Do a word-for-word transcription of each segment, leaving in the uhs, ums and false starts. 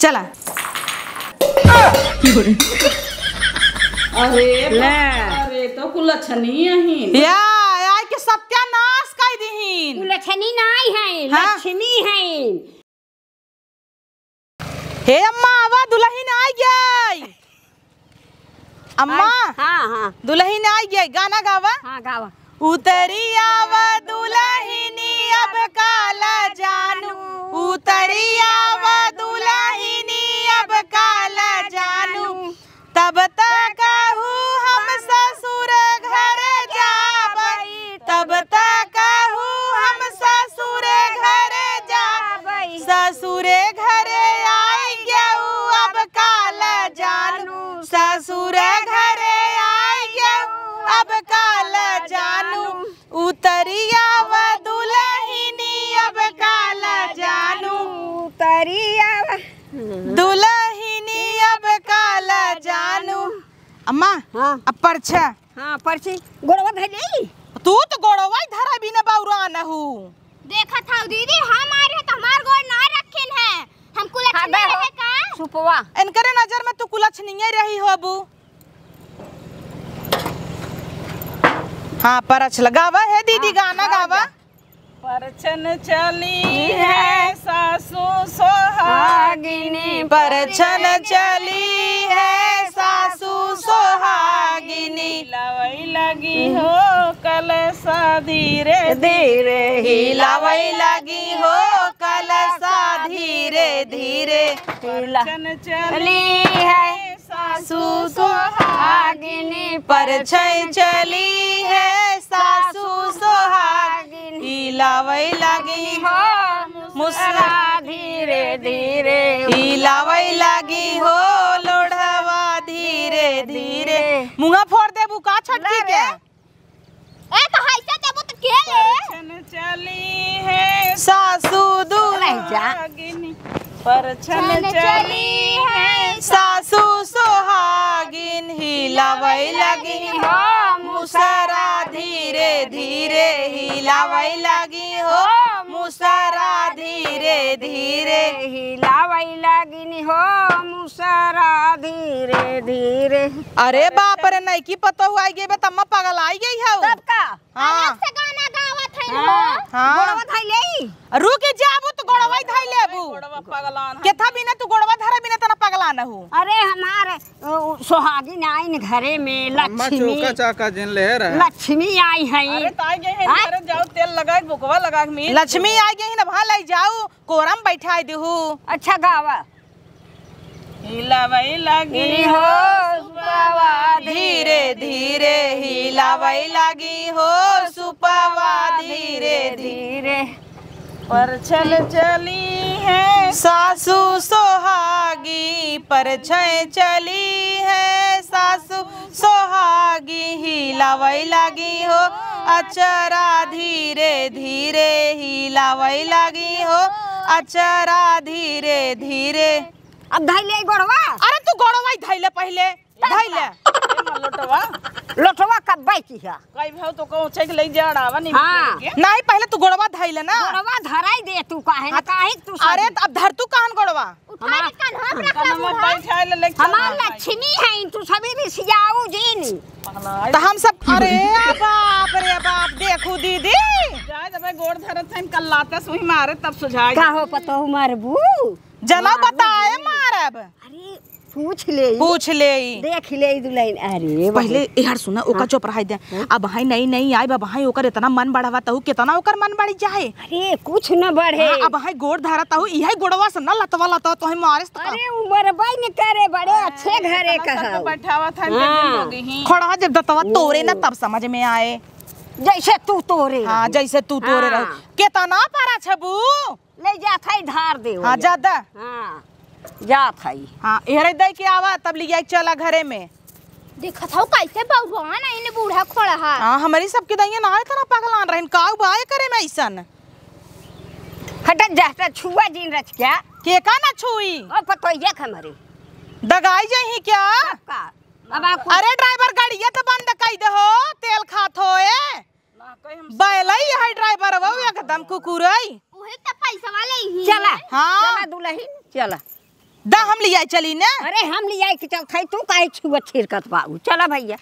चला। अरे ले। बाप रे, तो कुलछनी अहिन। या, आइ के सत्यानाश कइ दिहिन। कुलछनी नाहीं है, हाँ? लक्ष्मी है। हे अम्मा, आवा, दुलहिन आइ गइ। अम्मा, हाँ, हाँ। दुलहिन आइ गइ, गाना गावा। हाँ, गावा। उतरी आवा दुलहिनी अब काला जानू, उतरी आवा दुलहिनी अब काला जानू, तब तक हू हम ससुर घर जाबइ, तब तक हू हम ससुर घर जाबइ, ससुर घर आइ गउ अब काला जानू, ससुर घर आइ गउ अब काला जानू, उतरी आवा दुलहिनी अब काला जानू, उतरी आवा दुलहिनी अब काला जानू। अम्मा, हाँ। अब परछा। हाँ, परछी। गोड़वा धइ लेई। तू तो गोड़वा ही धरा बिना बउरान हू। देखत हउ दीदी, हम आए रहे तो हमार गोड़ ना रखिन है। हम कुलछनी हाँ, बे हो। रहे का? सुपवा। इनकरे नजर में तू कुलछनिये रही होबू। हाँ, परछ लगावा है दीदी, हाँ, गाना हाँ, गावा। जा। परछन चली है सासू सोहागिनी, परछन चली है सासू सोहागिनी। हिलावइ लगी हो कलसा धीरे धीरे, हिलावइ लगी हो कलसा धीरे धीरे। हिला- परछन चली है सासू सोहागिनी, परछन चली है सासू सोहागिनी। हिलावइ लगी हो मुसरा धीरे धीरे, हिलावइ लगी हो लोढ़वा धीरे धीरे। मुँहा फोड़ देबू का छोटकी के? ए, तो हइसे देबू तो के ले? परछन चली है सासू रह जा। दुहागिन, परछन चली है सासू सोहागिन, हिलावइ लगी हो मुसरा धीरे धीरे, हिलावइ लगी हो मुसरा धीरे धीरे। हिलावइ लगिन हो मुसरा धीरे धीरे। अरे बाप रे, नइकी पतोहू आइ गइ बा, तम्मा पगलाइ गइ हउ। तब का? हाँ। अलग से गाना गावत है हाँ। हो। हाँ। गोड़वा धइ लेई। रुकि जाबू तो गोड़वा ही धइ लेबू। गोड़वा पगलान है। केथा बिना तू गोड़वा धरा बिना तना पगलान हू। अरे हमार, अ, सोहागिन आइन घरे में, अम्मा लक्ष्मी। चौका चाका जिन ले रहे। लक्ष्मी आइ है। अरे त आइ गइ है, हाँ? अरे जाउ तेल लगाइ, बुकवा लगाइ, मीठ। लक्ष्मी आइ गइ है ना, वहाँ लइ जाउ, कोरम बइठाइ देहू। अच्छा गावा। हिलावइ लगी हो सुपवा धीरे धीरे, हिलावइ लगी हो सुपवा धीरे धीरे। परछन चली है सासू सोहागी, परछन चली है सासू सोहागी, हिलावइ लगी हो अचरा धीरे धीरे, हिलावइ लगी हो अचरा धीरे धीरे। अब धइ ले गोड़वा। अरे तू गोड़वा ही धइ ले पहिले, धइ ले। ए, लोटवा। लोटवा कब्बे की है? कई भाव तो कहूँ चेक ले जा अड़ावा नहीं हाँ। बिखेर के। नहीं, पहिले तू गोड़वा धइ ले ना। गोड़वा धराई दे तू काहे ना, हाँ, काहे तू अरे, सब त अब धर तू काहन गोड़वा? उठा के कान्हा पे रख ले कनमा बूढ़ा। बैठा ले, ले चल हमार भाई। लक्ष्मी है, तू सभी रिसियाऊ जिन। पगला त हम सब, अरे बाप रे बाप, देखू दीदी। जाए जब गोड़ धरत हन, कल लाते सुई मारे तब सुझाई। का हो पतोहू मारबू? जनउ मारबू बताए दीदी। मारब। अरे पूछ ले। पूछ ले। देख ले दुलहिन। अरे बाप पहिले रे। एहर सुना, ओका हाँ। चुप रहाई दे। हाँ। अबहीं नई नई आइब, अबहीं ओकर एतना मन बढ़ावा तहु, केतना ओकर मन बढ़ि जाए। अरे कुछ न बढ़े। हाँ, अबहीं गोड़ धरा तहु, इहइ गोड़वा से न लतवा लतवा तोहे मारे से तो अरे उ मरबइ न करे, बड़े अच्छे घरे एतना का सब हउ। बैठावा था, हाँ। दिन लोग ही। खड़ा जब दतवा तोरे ना ओ। तब समझ में आए। जइसे तू तोरे हाँ, रहू। जइसे तू तोरे हाँ। रहू। केतना पारा छबू? ले जात है धार दे हाँ, ओने। जा दा। हाँ, जात है। हाँ, एहरे दइ के आवा, तब लिया चला घरे में। देखत हउ कइसे बउरान आइन बूढ़ा खोड़हा। हाँ, हमरी सबके दइया ना एतना पगलान रहिन, काउ बाए करे में अइसन। हटत जा, हटत छुआ जिन रच क्या? के का ना छुई? ओ पतोहिया के हमरे। दगाई जइहीं क्या? सबका। अब आपको अरे ड्राइवर गाड़िया तो बंद कइ दे हो, तेल खात होए। ना, कहीं हम बैलइ है ड्राइवर, वो एकदम कुकुरइ। उहे त पैसवा लेइहीं। चला। हाँ। चला दुलहिन, चला। दा हम लियाई चली ने। अरे हम लियाई के चलत हई, तू काहे छुअत छिरकत बाऊ? चला भइया।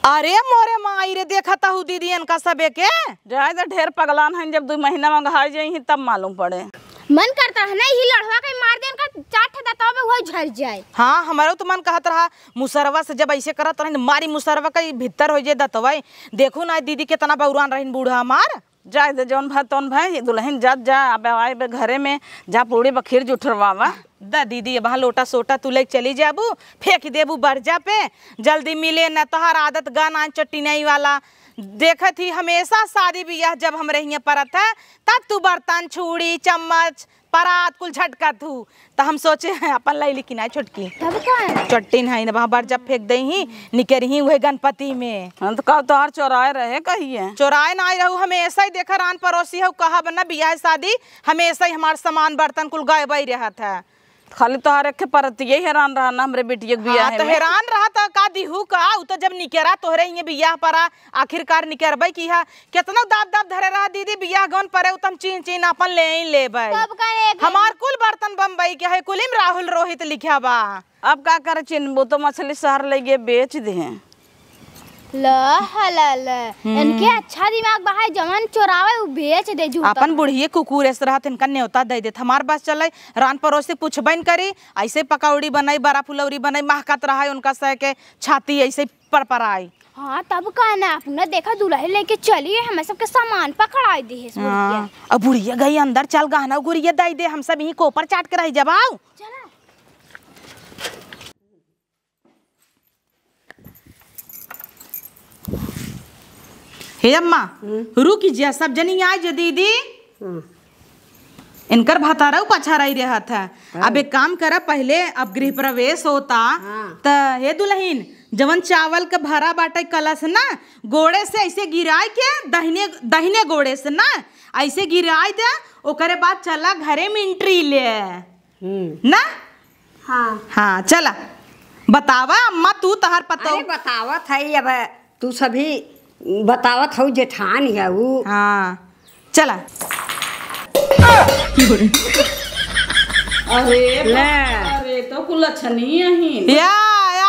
अरे मोरे माई रे, देखत हऊ दीदी इनका सबे के। जाए दे, ढेर पगलान हइन, जब दुइ महीना में घाई जइहीं तब मालूम पड़े। मन करत रहा ना, यही लड़वा के मार दे, इनका चार ठे दतवा में वही झर जाए। हाँ, हमरो तो मन कहत रहा, मुसरवा से जब ऐसे करत रहिन, मारी मुसरवा के भीतर होइ जाए दतवा। देखू ना दीदी, केतना बौरान रहिन बूढ़ा हमार। जाए दे, जौन भा तौन भा, ई दुलहिन जात जा, अब आए बे घरे में, जा पूड़ी बखीर जुठरवावा। द दीदी, अब हाँ लोटा सोटा तू लेके चली जाबू, फेंक देबू बरजा पे, जल्दी मिले न, तोहार आदत गा ना चट्टिनाई वाला। देखत ही हमेशा शादी बियाह जब हमरे हियाँ परत है, तब तू बर्तन, छूड़ी, चम्मच, परात कुल झटकत हू। त हम सोचे हैं अपन लैली कि नाई छोटकी। तब का है? चट्टिन है न, वहाँ बरजा फेंक दे ही, निकरी ही उहे गणपति में। हाँ, तो का तोहार चोराए रहे कहिए? चोराए ना आई रहू, हमेशा ही देखा रान पड़ोसी हऊ, कहब न बियाह शादी, हमेशा ही हमार सामान बर्तन कुल गायब ही रहत है। खाली तोहार एक परतिये हैरान रहा ना हमरे बिटिया के बियाह हाँ, तो में। हैरान रहा त का दिहू का, उ तो जब निकरा तोहरे हिये बियाह परा, आखिरकार निकरबे की है। केतनो दाब दाब धरे रहा दीदी, बियाह गौन परे उ त हम चीन चीन अपन ले ही लेबे। तब का एक हमार कुल बर्तन बम्बई के है, कुलिम राहुल रोहित लिखा बा। अब का करे चिन्हबू, तो मछली शहर ले गए बेच दे। ल, हला, ल। हम्म। इनके अच्छा दिमाग बा है, जवन चोरावे उ बेच दे जूता। अपन बुढ़िए कुकुर ऐसे रहत, इनका न्योता दे देत। हमार बस चले, रान पड़ोस से पूछबे न करी, ऐसे पकौड़ी बनाई, बड़ा फुलौरी बनाई, महकत रहा है उनका सह के छाती ऐसे परपराई। हाँ, तब का ना, अपना देखा दुलहिन लेके चलिए, हमें सबके सामान पकड़ाई दे है इस बुढ़िया। हाँ, अब बुढ़िया गई अंदर, चल गहना गुरिया दे दे, हम सब यहीं कोपर चाट के रह जब आओ। चला। हे अम्मा, हम्म। रुकी जा, सब जनी आइ जा दीदी। हम्म। इनकर भतारऊ पछाराई रहत है। हाँ। अब एक काम करा, पहिले अब गृह प्रवेश होता, हाँ। त हे दुलहिन, जवन चावल के भरा बाटे कलश ना, गोड़े से ऐसे गिराइ के, दहिने, दहिने गोड़े से ना, ऐसे गिराइ दे, ओकरे बाद चला घरे में entry ले। हम्म। ना? हाँ। हाँ, चला। बतावा अम्मा, तू तहार पतोह। अरे बतावत है, अब तू सभी बतावत हऊ, जेठान है ऊ। हाँ, चला। अरे ले। बाप रे, तो कुलछनी अहिन। या,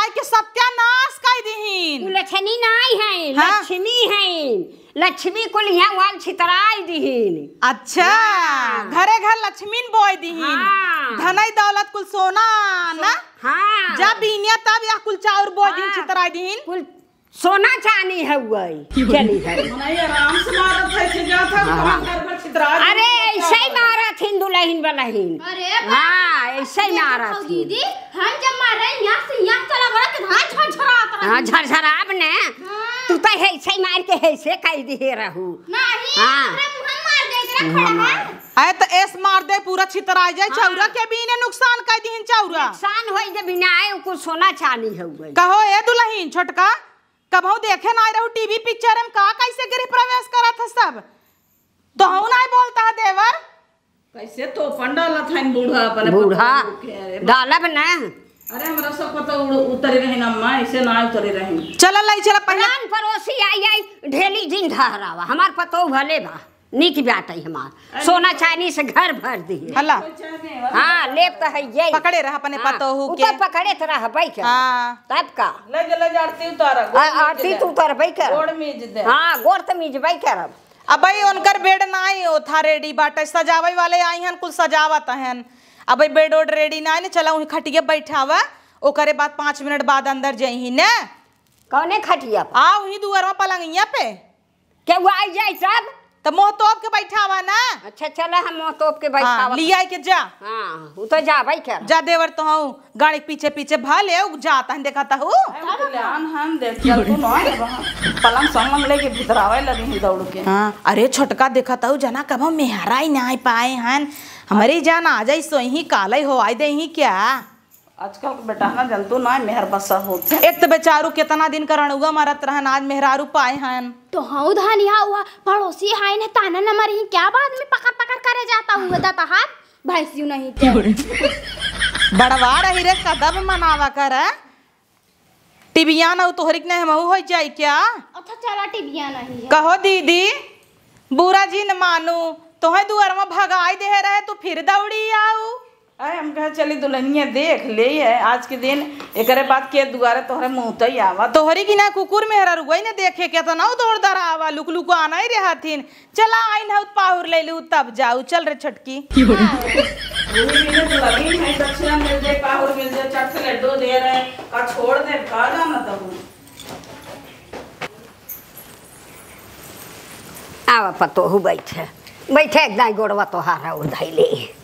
आइ के सत्यानाश कइ दिहिन। कुलछनी नाई है, हाँ। लक्ष्मी है। लक्ष्मी कुल यहाँ वाल छितराई दिहिन। अच्छा, हाँ। घरे घर लक्ष्मीन बोइ दिहिन। हाँ। धनई दौलत कुल सोना ना? हाँ। जब बीनिया तब यह कुल चाउर बोइ दिहिन, हाँ। छितराई दिहिन। कुल सोना चानी है वही। चली है। मनई आराम से मारत है, से जात है, हाँ। घर भर छितरा अरे, दिहिन। ऐसे ही मारत हिन दुलहिन बलहिन। अरे, हाँ, ऐसे ही मारत हिन। दीदी, हम जब मारे, यहाँ से यहाँ चला गया, तो हाँ, झरझरात रही। हाँ, झरझराब ने। हाँ। तू तो ऐसे ही मार के ऐसे कह दिहे रहू। नहीं, हाँ। हमरा मुँह मार दे, एकरा खड़ा है। अरे, तो ऐस मार दे, पूरा छितराइ जाए, हाँ। चौरा के बीने नुकसान कइ दिहिन चौरा। नुकसान होई जे बिना आए, कुल सोना चानी हउवे। कहो, ए दुलहिन, छोटका, कबहूँ देखे नाहीं रहू टीवी पिक्चर में का कैसे गृह प्रवेश करत ह सब? तोहू नाहीं बोलत ह देवर। कैसे तोपन डालत हइन बूढ़ा अपने बूढ़ा पतोहू के, अरे बा- डालब न। अरे हमरा सब पतोहू उड़-, उतरी रहिन अम्मा, ऐसे नाहीं उतरी रहिन। चल लाई, चल पहिले। रान परोसी आई, आई ढेली जिन धहरावा, हमार पतोहू भले बा। नीक बाटइ हमार। अरे सोना तो चानी से घर भर दिहे। हला। हाँ, लेब त हइये। पकड़े रह अपने हाँ, पतोहू उ के। तो पकड़े त रहबइ के। हाँ। तब का? ले जा, ले जा, आरती उतारा, गोड़ आ, मीज आरती दे। तू उतारबइ कर। गोड़ मीज दे। हाँ, गोड़ त मीजबइ करब। अबइ उनकर बेड नाहीं ओथा रेडी बाटइ, सजावइ वाले आइहन, कुल सजावत हन। अबइ बेड ओड रेडी नाहीं न, चला उहीं खटिया बइठावा, ओकरे बाद पाँच मिनट बाद अंदर जइहीं न। कउने खटिया पर? आ, उहीं दुअरवा पलंगिया पे। केहू आइ जाइ तब? त मुँह तोप के बइठावा न। अच्छा, चला, हम मुँह तोप के हाँ, बइठावा। लियाइ के जा। हाँ, उ त जाबइ कर। जा देवर, तोहू गाड़ी के पीछे पीछे भले उ जात हन, देखत हऊ। अरे, कल्याण हन, देख, चल तू न, पलंग संग लेके भितरावइ लगी ही दौड़ के। हाँ, अरे छोटका, देखत हऊ, जना कबहूँ मेहराइ नाहीं पाए हन, हमरे जान आ जाइ, सोइहीं कालइ होआइ देइहीं क्या? आजकल के बेटा ना जनतू ना मेहर बसा होत है। एक त बेचारू केतना दिन का रणुआ मरत रहन, आज मेहरारू पाए हन। तोहू धनिया हुआ पड़ोसी हाइन ताना न मरी, क्या बाद में पकड़ पकड़ करे जाता हुआ दाता हाथ भैंसियों नहीं थे। बड़वा रही रे, कदब मनावा कर। टिबिया न तोहरी के नहीं हमहू होइ जाइ क्या? अच्छा चला टिबिया नहीं है। कहो दीदी, बुरा जिन मानू, तोहे दुआर में भगाई देहे रहे, तू फिर दौड़ी आऊ। अरे, हम कहे चली दुल्हनिया देख ले है आज के दिन, एकरे बाद के दुआरे तोहरे मुँह तई आवा। तोहरी की ना कुकुर मेहरा रुगई ने देखे, केतना दौड़ दरावा, लुक लुक आना ही रहथिन। चला आइन हउत पाहुर ले लू तब जाऊ, चल रे छोटकी। वही मिले तो लगी है, दक्षिणा मिल जाए, पाहुर मिल जाए, चट से लड्डू दे रहे, का छोड़ दे, का जाना तब। आवा पतोहू बैठे, बैठे एक दाई गोड़वा तोहार है उधई ले।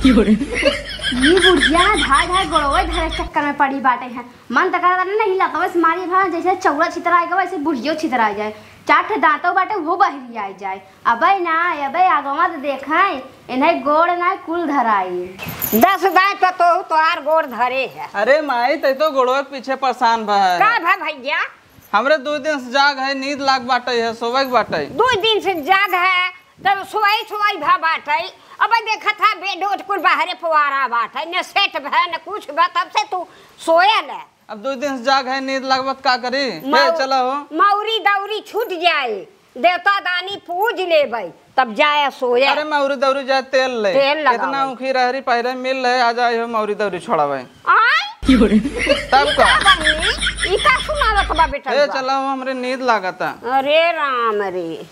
ई बुढ़िया ना धाय धाय गोड़वे धरे चक्कर में पड़ी बाटे है। मन त करता ना, नहीं लतवे से मारी भरा जैसे चौड़ा छितराई गवा, वैसे बुढ़ियो छितराई जाए। चार ठे दांतों बाटे, वो बहरी आई जाए। अबे ना, अबे आगवा तो देखाई, इन्हें गोड़ ना कुल धराई। दस दाई पतोहू तोहार गोड़ धरे है। अरे माई, तै तो गोड़वा के पीछे परेशान भा है। का भा भैया? हमरे दो दिन से जाग है, नींद लाग बाटे है, सोवे के बाटे। दो दिन से जाग है, तब सोई सोई भा बाटे। अब देखत है बेड उठ कुल बाहरे पुआरा बाटे, न सेट भा, न कुछ भा, तब से तू सोयल है। अब दो दिन से जाग है, नींद लाग बात का करी? हे, मौ-, चला हो। मौरी दौरी छूट जाए, देवता दानी पूज लेबै, तब जाए सोए। अरे मौरी दौरी जाए तेल ले। तेल लगावे। इतना ऊखी रहरी पहिरे मिल रहे, आ जाए हो मौरी दौरी छोड़ावे। आय? तब ई का? का बहिनी? ई का सुनावत बा बेटा ए, बा? चला हो, हमरे नींद लागता। अरे राम रे,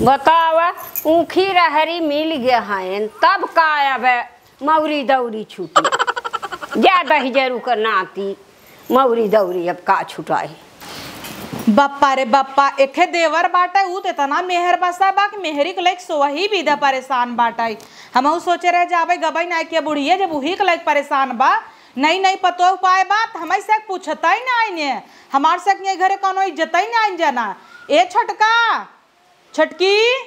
बतावा, ऊखी रहरी मिल गए हैं, तब का अब मौरी दौरी छूटी। जा दहिजरू का नाती, मौरी दौरी अब का छुटाई। बप्पा रे बप्पा, एखे देवर बाटे, ऊ त एतना मेहर बसा बा कि मेहरी के लइक सोवही बिदा परेशान बाटे। हमहू सोचे रहे जाबे गबई नाई के बुढ़िए, जब उही के लइक परेशान बा, नई नई पतोह पाए बा, त हमई से पूछतई नाई ने, हमार से के घरे कौनो इज्जतई नाई जाना। ए छोटका, छोटकी,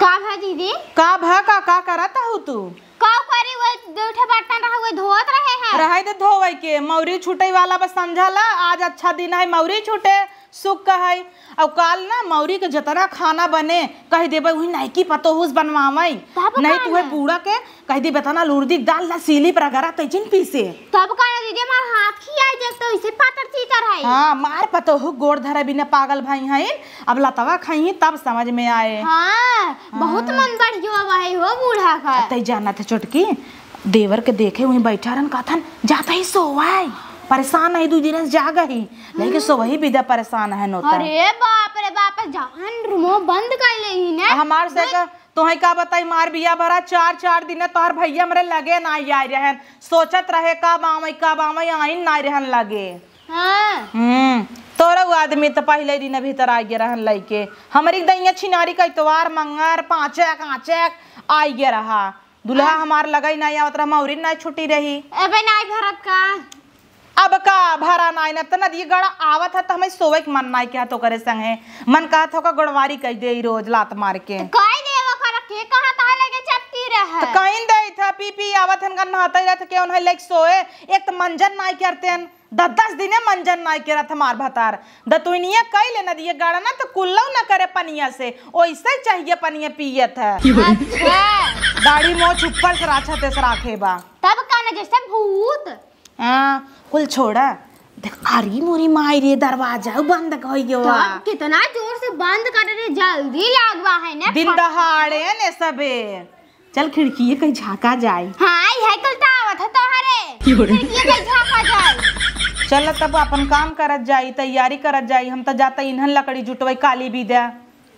का भा दीदी? का भा का, का करत हऊ तू? का करी, वही दो ठे बर्तन रहे, वही धोवत रहे हैं। रहे दे धोवे के, मौरी छूटे वाला बस समझा ला, आज अच्छा दिन है, मौरी छूटे, सुख का है। और काल ना मौरी के जितना खाना बने, कह देबे वही नयकी पतोहू से बनवावे। तब नहीं का तुहे ना? बूढ़ा के कह दी, बता ना, लुरदी के दाल ला सीली पर अगरा तै जिन पीसे। तब का ना दीदी, हमार हाथ खियाई जाए तो इसे पातर चीतर है। हाँ, मार पतोहू गोड़ धरे बिना पागल भई हईन। अब लतवा खइही तब समझ में आए। हाँ, बहुत हाँ। मन बढ़िया बा है हो बूढ़ा का। तै जानत है छोटकी, देवर के देखे वहीं बैठा रहन, कहथन, "जात ही सोवाई, परेशान है, दू दिन से जाग ही।" लेकिन हम्म। सोवही बिदा परेशान है नोता। अरे बाप रे बाप, जहन रूमो बंद कर ले ही ने। हमार से दू का तोहई का बताई, मार बिया भरा चार, चार दिन तोहर भैया हमरे लगे नाई आए रहन। सोचत रहे कब आवई, कब आवई, आइन नाई रहन लगे। हाँ। हम्म, तोरा उ आदमी त पहिले दिन भीतर आ गए रहन लइके। हमरी दैया छिनारी का इतवार, मंगर, पाँचक, आँचक आ गए रहा। दुल्हा हाँ। हमार लगई नाई आवत रहा, मौरी नाई छुट्टी रही। अबे नाई भरत का? अब का भरा नाई न, त नदिया गड़ा आवत है, त हमें सोवे के मन नाई कहत ओकरे संगे। मन कहत हो का गोड़वारी कह दे रोज लात मार के। त कह दे ओकर के कहत है लगे चपटी रहे। त कहीं दे था, पी पी आवत हन का नहाते रहत के उन्हें लेके सोए। एक त मंजन नाई करते हन, दस दस दिने मंजन नाई करत हमार भतार। दतुनिया कह ले नदिया गड़ा ना त कुल्लऊ न करे पनिया से, ओइसे चाहिए पनिया पियत है। अच्छा। दाढ़ी मोछ ऊपर से राछा तेस राखे बा। तब का न जैसे भूत। हाँ, कुल छोड़ा। देख, अरे मोरी माई रे, दरवाजा बंद कइ गयो। तब कितना जोर से बंद कर रे, जल्दी लागवा है ना, दिन फट- दहाड़े ने सबे। चल खिड़की कहीं झाँका जाए। हाँ, यह कुल तो आवत है तोहरे। क्यों रे? खिड़की कहीं झाँका जाए। चल तब अपन काम करत जाई, तैयारी करत जाई। हम तो जाता इन्हन लकड़ी जुटवाई काली बिदा।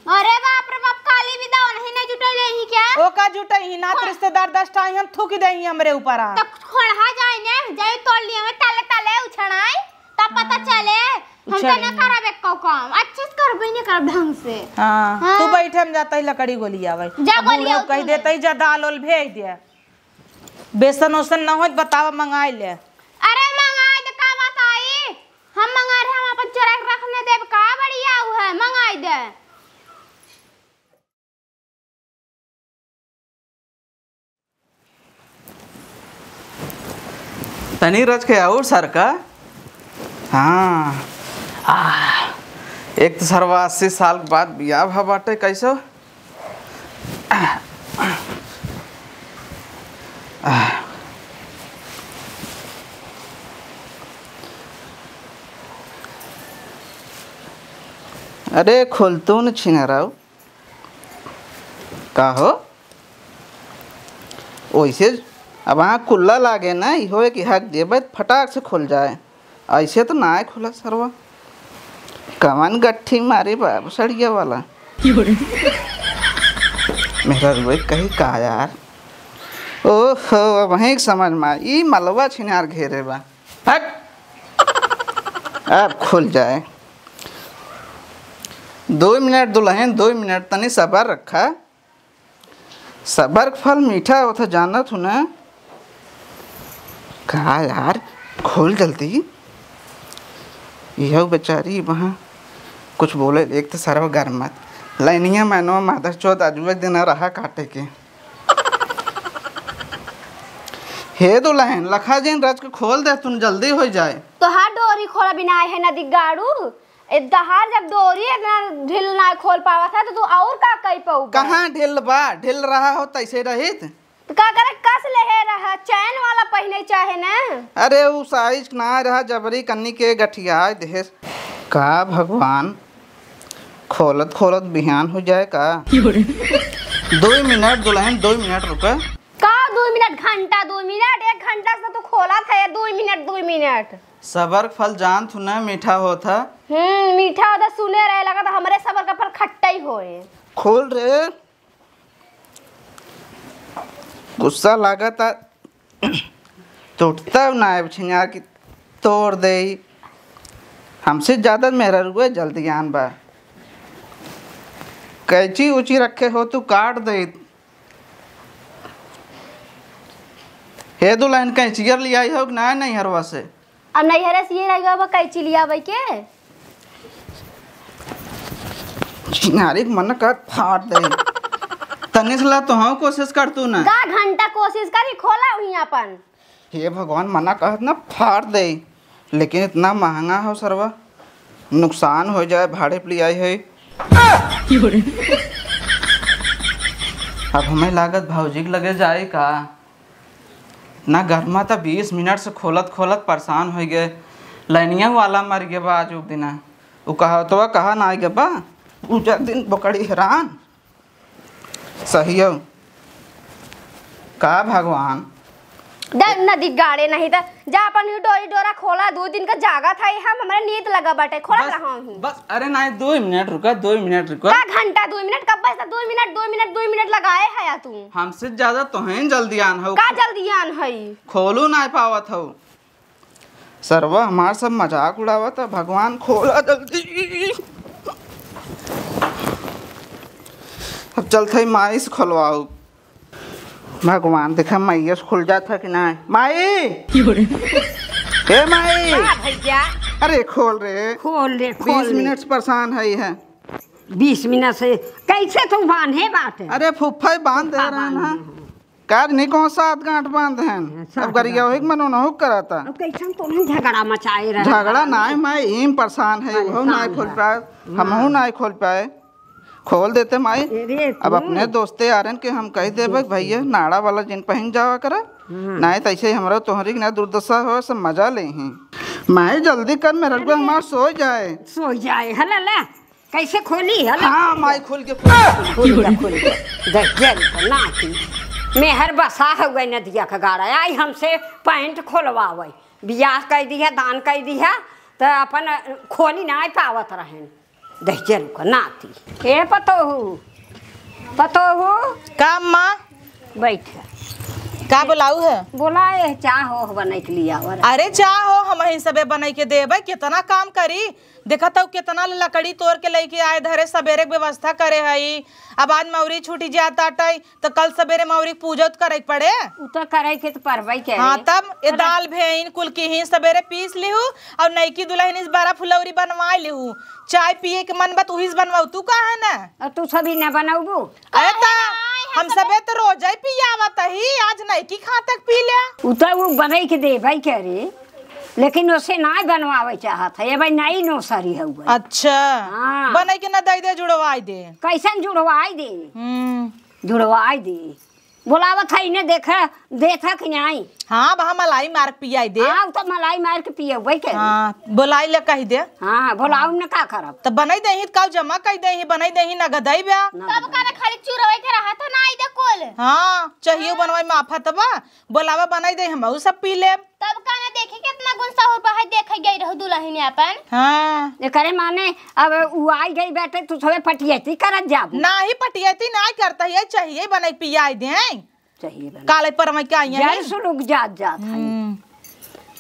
अरे बाप रे बाप, काली बिदा नहीं, नहीं जुटैले ही क्या? ओ का जुटै ही, नात हाँ। रिश्तेदार दस ठा ही हम थूक दे ही हमरे ऊपर आ। तो खोड़हा जाए ने, जाए तोड़ लिए में तले तले उछड़ाई, तब पता चले। हम तो उछड़े ना ही। करब एको काम, अच्छे से करबे नहीं करब ढंग से। हाँ, हाँ। तू बैठे, हम जाता ही लकड़ी गोली आवे। जा अब गोली बूढ़ा आवे कह तू देता ही, जा दाल ओल भेज दे। बेसन ओसन न होत बतावा, मंगाई ले। अरे मंगाई दे, का बताई? हम मंगा रहे, हम अपन चोरा के रखने देब, का बढ़िया उ है, मंगाई दे। तनी रच के और सरका। हाँ। आ, एक तो सरवा अस्सी साल के बाद बियाह भा बाटे, कैसो? अरे खोल तू न छिनराऊ। का हो? ओइसे अब वहाँ कुल्ला लागे ना, इहो एक हक देबे त फटाक से खुल जाए। ऐसे तो नाय खुला सरवा। कवन गट्ठी मारे बा सड़िया वाला। मेहररुए कही का यार। ओहो, अब वहीं समझ में आई, ई मलवा छिनार घेरे बा। हट। अब खुल जाए। दो मिनट दुलहिन, दो मिनट, तनी सबर रखा। सबर के फल मीठा होत ह, जानत हूँ ना। का यार, खोल जल्दी। यह बेचारी वहाँ कुछ बोले, एक तो सरवा गरमात, लाइनिया मैनवा मादर चोद अजुए दिन रहा काटे के। हे दुलहिन, लखा जिन रच के खोल दे, तुन जल्दी होइ जाए। तोहार डोरी खोला बिना आए है नदी गाड़ू। ए, तहार जब डोरी इतना ढील ना खोल पावत है, तो तू और का कई पाऊबा? कहाँ ढील बा? ढील रहा हो तैसे रहित। तो का करे, कस लेहे रहा, चैन वाला पहिने चाहे ना। अरे, उ साइज ना रहा, जबरी कन्नी के गठिया देहेस। का भगवान, खोलत खोलत बिहान हो जाए का? दो मिनट दुलहिन, दो मिनट रुका। का दो मिनट? घंटा दो मिनट? एक घंटा से तू खोलत है, दो मिनट, दो मिनट। सबर फल जानत हूँ ना, मीठा होत ह। हम्म, मीठा होत ह, सुने रहे, लगा त हमरे सबर का फल खट्टा ही होए। खोल रे। गुस्सा लागत आ, टूटता ना है छिनार की तोड़ दे। हमसे ज्यादा मेहररुए जल्दियान बा। कैंची उची रखे हो तू काट दे। हे दुलहिन, कैंचियर लियाई हो कि ना नैहरवा से? अब नैहरे से ये रह गया बा कैंची लियावे के। छिनारी के मन कर फाड़ दे। तनिस ला तो हाँ कोशिश कर तू ना। का घंटा कोशिश करी, खोला हुई अपन। हे भगवान, मना कहत ना फाड़ दे, लेकिन इतना महंगा हो सरवा, नुकसान हो जाए, भाड़े पे लियाई है। अब हमें लागत भौजी के लगे जाए का? इतना गर्मा त बीस मिनट से खोलत खोलत परेशान हो गए। लाइनिया वाला मर गए बा आज उक दिना। उ कहतवा कहा ना आए गए बा, पूजा दिन बकड़ी हैरान। सही हो का भगवान? डर नदी गाड़े नहीं त जा अपन ही डोरी डोरा खोला, दो दिन का जागा था हम, हमारे नींद लगा बाटे, खोला बस, रहा हूँ। बस, अरे नहीं, दो मिनट रुका, दो मिनट रुका। का घंटा दो मिनट, कब बजता? दो मिनट, दो मिनट, दो मिनट लगाए है या तू? हमसे ज्यादा तोहें जल्दी आन हो। का जल्दी आन है? खोलू ना पावत हो। सरवा हमार सब मजाक उड़ावत है, भगवान खोला जल्दी। अब चलत है माई से खोलवाऊ। भगवान, देखा, माइये से खुल जात है कि ना। माई! ए माई! का भैया? अरे, खोल रे। खोल रे, खोल बीस रे। मिनट से परेशान है, है। बीस मिनट से कैसे तू बांधे बाटे? अरे, फुफ्फा ही बांध दे फुफ्फा रहे बांध हैं। दे। काज नहीं कौन सात गांठ बांध हैं। हाँ, सात अब गरिया गांठ। हो एक मनो न हो कराता। अब कैसन तो नहीं झगड़ा मचाए रहे। झगड़ा ना है, माई, ईम परेशान है, वो परेशान ना है। खोल पाए, हमहू हाँ। ना खोल पाए। खोल देते माई। अरे अब तू। अपने दोस्ते यारन के हम कह देबे, दोस्ते। भैया नाड़ा वाला जिन पहिन जावा करा, हम्म। नाहीं त ऐसे ही हमरा तोहरी के ना दुर्दशा हो, सब मजा लेही। माई जल्दी कर, मेरा अरे। हमार सो जाए। सो जाए, हला ला, कैसे खोली, हला? हाँ माई, खोल के, खोल के। खोल के, खोल के। देख, जेल को नाती। मेहर बसा हुआ नदिया का गाड़ा, आई हमसे पैंट खोलवावे, बियाह कह दिया, दान कह दिया, त अपन खोली ना पावत रहेन। दहिजर का नाती। ए पतोहू, पतोहू। का अम्मा? बैठ। का बोलाऊ है? बोला, ए, चाह ओह बनाई के लिया और। अरे चाह हो, हमहीं सबे बनाई के देबे, कितना काम करी। देखत हऊ कितना लकड़ी तोड़ के लइके आए धरे, सबेरे के व्यवस्था करे हई। अब आज मौरी छूटी जात आटई, त कल सबेरे मौरी के पूजा त करे के पड़े। उ त करे के त परबई करे। हाँ, तब ए अरे। दाल भेइन कुल किही सबेरे पीस लिहू और नईकी दुलहिन इस बरा फुलौरी बनवाई लिहू। चाय पिए के मन बा त उहिस बनवाऊ, तू का है ना? और तू सभी न बनौबू? अरे त हम सबे त रोजई पियावत ही, आज नईकी खा तक पी ले। उ त उ बनई के देबई करे, लेकिन ओसे नाय बनवावे चाहत है। ए भाई, नई नौसरी हउवे। अच्छा। हाँ। बनई के ना दई दे, जुड़वाई दे। कैसन जुड़वाई दे? हम्म। जुड़वाई दे। बोलावत है इन्हें, देखे, देखे कि नहीं? हाँ, वहाँ मलाई मार के पियाई दे। हाँ, तो मलाई मार के पियउबे के। हाँ, बोलाई ले कहि दे। हाँ, बोलाउ न का करब? त बनाई देही, त काउ जमा कइ देही, बनाई देही, नगदई बा। ना तब बताई। का ना खाली चूरवई के रहत है ना, आई दे कुल। हाँ, चाहिए हाँ। बनवाई में आफत बा, बोलावा बनाई दे, हम उ सब पी लेब। तब का ना देखी कितना गुण सहूर बा है, देखे गई रहू दुलहिन अपन। हाँ। एकरे माने अब उ आई गई बाटे, तू सबे पटियती करत जाबू। नाही पटियती नाही करता, ये चाहिए बनाई पियाई दे। चाहिए बना। काले पर मैं क्या आई जल हैं? सुलुक जात जात है। हम्म।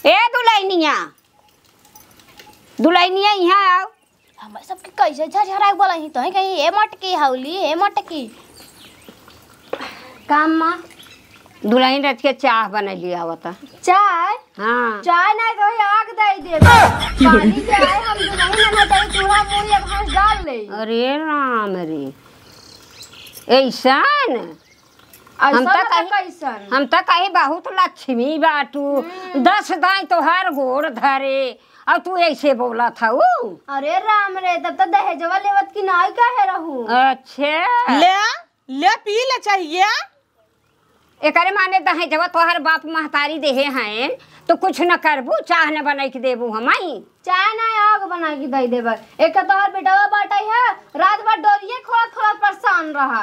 ए दुलहिनिया, दुलहिनिया यहाँ आओ। हम सबके कैसे झरझराई बोला ही तो है कहीं, "ए मटकी हौली, ए मटकी।" काम माँ, दुलहिन रच के चाह बनैली आवता। चाय? हाँ। चाय नहीं तो आग दे दे। पानी के आए हम दुलहिन ना तो चूल्हा मूड़ी अब हंस डाल ले। अरे राम रे, ऐसन? हम ऐसा त बता कही, कैसन? हम त कही बहुत लक्ष्मी बाटू, हम्म। दस दाई तोहार गोड़ धरे, और तू ऐसे बोलत हऊ? अरे राम रे, तब तो दहेजवा लेवत की नाई काहे रहू? अच्छे। ले, ले पी ले चाहिए। एकरे माने दहेजवा तोहार बाप महतारी देहे हैं, तो कुछ न करबू, चाह न बनाई के देबू हमई। चाय ना आग बना के दे देबे। एक तो तोहर बेटवा बाटे है, रात भर डोरिये खोलत खोलत परेशान रहा।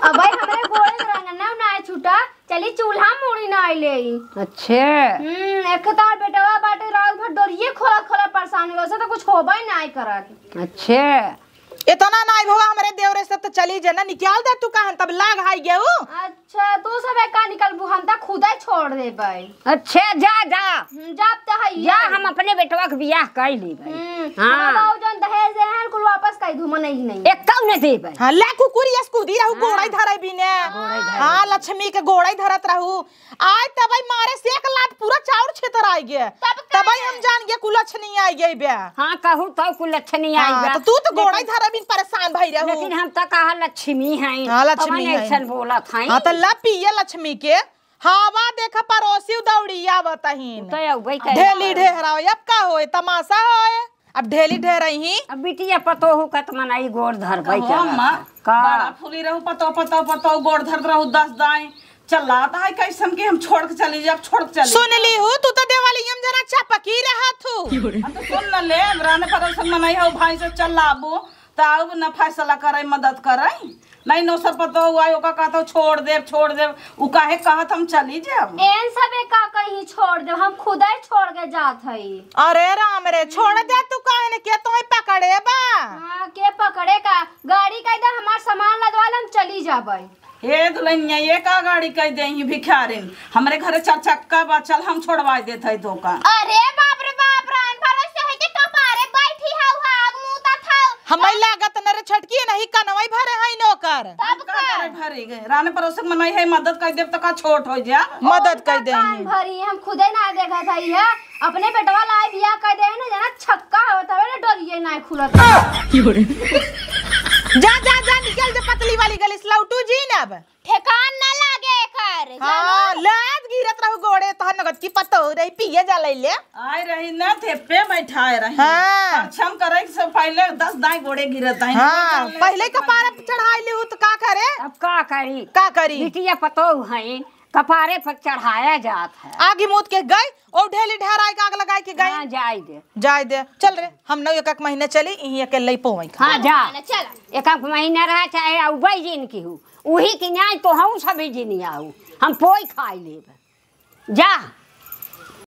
अब भाई हमरे गोड़े के रंग ना, ना छूटा, चली चूल्हा मूड़ी ना ले। अच्छे। हम्म, एक तो तोहर बेटवा बाटे, रात भर डोरिये खोलत खोलत परेशान हो, उसे तो कुछ होबे ना करत। अच्छे। इतना नाई भवा हमरे देवरे से तो चली जे ना, निकाल दे तू कहन तब लाग हाई गेहूँ। अच्छा, तू सब का निकलबू, हम त खुदे छोड़ देबै। अच्छा, जा, जा। हम्म, जाब त है जा, ये। हम अपने बेटवा के बियाह कर लेबै। हम्म, हाँ। हम बाबू जौन दहेज दे हैं, कुल वापस कर दू, मनई नहीं। एक कौन देबै? हाँ, ले कुकुर यस कूदी रहू, हाँ। गोड़ाई धरे बिने। गोड़ाई धरे। हाँ, लक्ष्मी के गोड़ाई धरत रहू। आय तबई मारे से एक लात पूरा चाउर छेतर आइ गे। तब का तबई है? हम जान गे कुलछनी आइ गई बे। हाँ, कहू तो कुलछनी आइ हाँ, बे। तो तू तो गोड़ाई लेकिन धरे बिन परेशान भई रहू। लेकिन हम त कहा लक्ष्मी हैं। हाँ, लक्ष्मी कवन हैं। ऐसन बोलत हैं? हाँ, तो ला पिए लक्ष्मी के। हवा देख परोसी दौड़ी आवत हीन। तो अउबे करे। ढेली ढेहराओ, अब का होए? तमाशा होए? अब ढेली ढेरही। अब बिटिया पतोहू का त मनई गोड़ धरबै कहो करत अम्मा, है। का? बड़ा फूली रहू पतोह, पतोह, पतोह, गोड़ धरत रहू दस दाई। चल्लात है कैसन कि हम छोड़ के चली जाब, छोड़ के चली सुन जाब। ली हूँ, तू तो देवालियम जना चपकी रहत हूँ। हम तो सुन न ले, राने परोसन मनई हो भाई से चल्लाबू, त अब न फैसला करे, मदद करे। नहीं नौसर पतोह हुआ, ओका कहत हो छोड़ देब, छोड़ देब, उ काहे कहत हम चली जाब? एन सबे का कहीं छोड़ देब, हम खुदे छोड़ के जात हई। अरे राम रे, छोड़ दे तू, काहे ने के तोहे पकड़े बा? हाँ, के पकड़े का? गाड़ी कह दे, हमार सामान लदवा ले, हम चली जाबै। हे दुल्हनिया, ये का गाड़ी कह दे ही भिखारिन? हमरे घरे चार चक्का बा, चल हम छोड़वा देत हई तोका। अरे बाप रे बाप, रान परोस से है के कपारे बैठी हऊ, आग मुता था। हमें लागत न रे छटकी नहीं कनवई भरे हई नौकर। तब हम का का? करे भरी गए? राने परोसे के मनई है, मदद कर देब त का छोट हो जा? मदद हम कर का दे कान ही। भरी, हम खुदे ना देखत हई है। अपने बेटवा लाई बियाह कर दे ना, जना छक्का हो तबे ना डोरिये ना खुलत। जा, जा, जा, निकल जा पतली वाली गली से, लौटू जी ना अब। ठेकान ना लागे एकर, हाँ, जानू? लात गिरत रहू गोड़े, तोहर नगद की पतोह रही, पिए जा लैले। आए रही ना, थेपे बैठाए रही। हाँ। परछम करे से पहले दस दाई गोड़े गिरत है। हाँ, पहले कपारे पे चढ़ाई ली हूँ तो का करे? अब का करी? का करी? बिटिया पतोह हैं, कपारे पर चढ़ाया जात है। आगी मूत के गई, ओ ढेली ढहराए के आग लगाए के गई। हाँ, जाए दे। जाए दे। चल रे, हम नौ एक एक महीने चली, इहीं अकेले ही पोवई खा। हाँ, जा। चल। एक एक महीना रहा, चाहे अउबे जिन की हूँ। उही की न्याय तो हम सभी जिन आऊ। हम पोई खाई लेब। जा।